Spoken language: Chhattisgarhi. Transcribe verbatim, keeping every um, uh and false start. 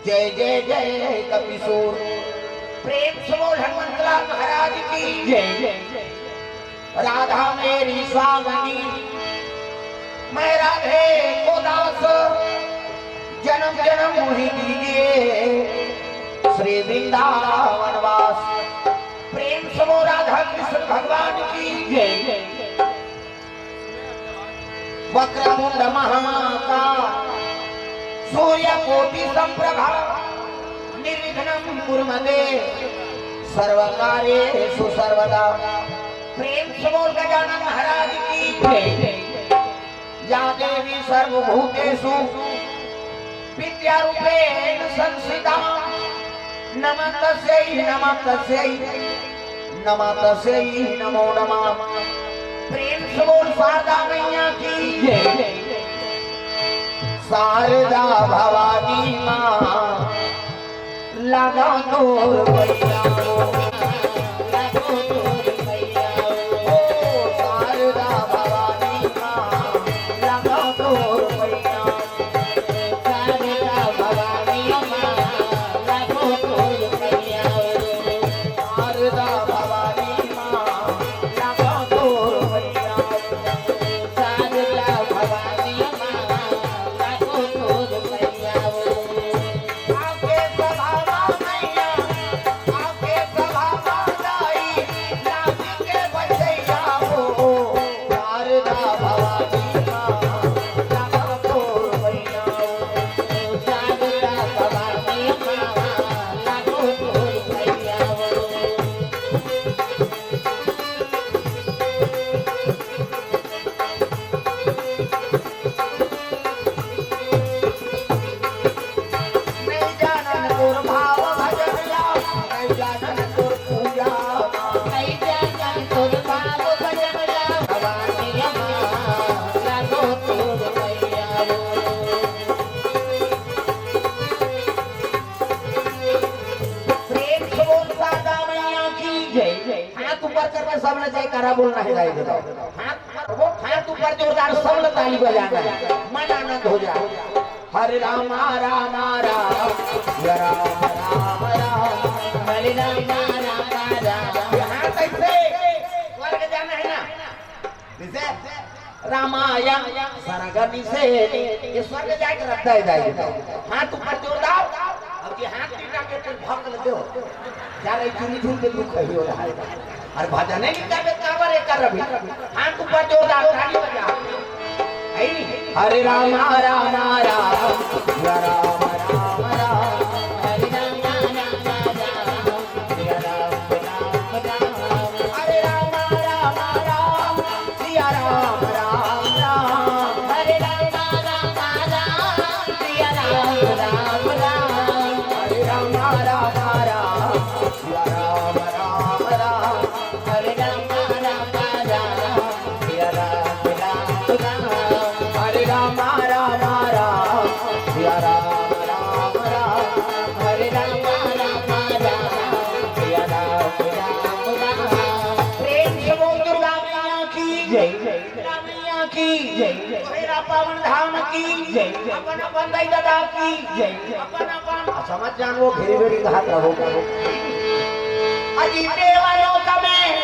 जय जय जय कपिसूर। प्रेम से बोल हनुमंतलाल महाराज की जय। राधा मेरी सावनी, मैं राधे को दास, जन्म जन्म मुहि दीजिए श्री वृंदावन वास। प्रेम से बोल राधा कृष्ण भगवान की जय। वक्रतुंड महाकाय, सूर्यकोटि संप्रभा, निर्विघ्नं कुरु मे देव, सर्वकार्येषु सर्वदा। प्रेम से बोल गजानन महाराज की जय। या देवी सर्वभूतेषु विद्यारूपेण संस्थिता। नमस्तस्यै, नमस्तस्यै, नमस्तस्यै नमो नमः। प्रेम से बोल शारदा मैया की जय। शारदा भवानी माँ, लगा तोर पैया हो। ओ शारदा भवानी माँ, लगा तोर पैया। शारदा भवानी माँ, लागो तोर पैया। शारदा भवानी माँ, लागो तोर पैया। शारदा भवानी माँ, लागो तोर पैया। आके सभावा मैया, आके सभावा दाई, नाच के बजैया हो। शारदा भवानी माँ, लागो तोर पैया। शारदा भवानी माँ, लागो तोर पैया। नहीं जानन तोर भाव भजन ला, नहीं जानन तोर पूजा। नहीं जानन तोर भाव भजन ला, भवानी अम्मा, लागो तोर पैया। प्रेम से बोल शारदा मैया की जय। हाथ ऊपर करके सबने जयकारा बोलना है, गाई बताओ। हाथ ऊपर, वो हाथ ऊपर जोरदार, सब लोग ताली बजाना है, मन आनंद हो जाए। हरे रामा रामा राम, या राम राम राम, हरे रामा रामा राम। ये हाथ ऐसे स्वर्ग जाना है ना, जैसे रामायण सरग निषेध, ये स्वर्ग जाए के रखता है, जाए के। हाथ ऊपर जोरदार, अब ये हाथ टीका के तुम भक्त लगे हो, जा रही चुनी झूठ के दुख है, हो रहा है। अरे भजन नहीं करबे, काबर ये कर रही? हाथ ऊपर जोरदार, ताली बजा। है नहीं? हरे राम, राम, राम, या राम, राम, राम। हरे राम, राम, राम, राम, या राम, राम, राम। हरे राम, राम, राम, सिया राम, राम, राम। हरे राम, राम, राम, सिया राम, राम, राम। हरे राम, राम, राम, सिया राम, राम, राम। हरे राम, राम, राम, सिया राम, राम, राम। हरे राम, राम, राम, सिया राम, राम, राम। हरे राम, राम, राम, सिया राम, राम, राम। प्रेम से बोल दुर्गा मैया की जय, दुर्गा मैया की जय, मेरा पावन धाम की जय, अपन अपन दाई ददा की जय, अपन अपन समझ जान वो घेरी बेरी कहा प्रभु। अजी देवलोक में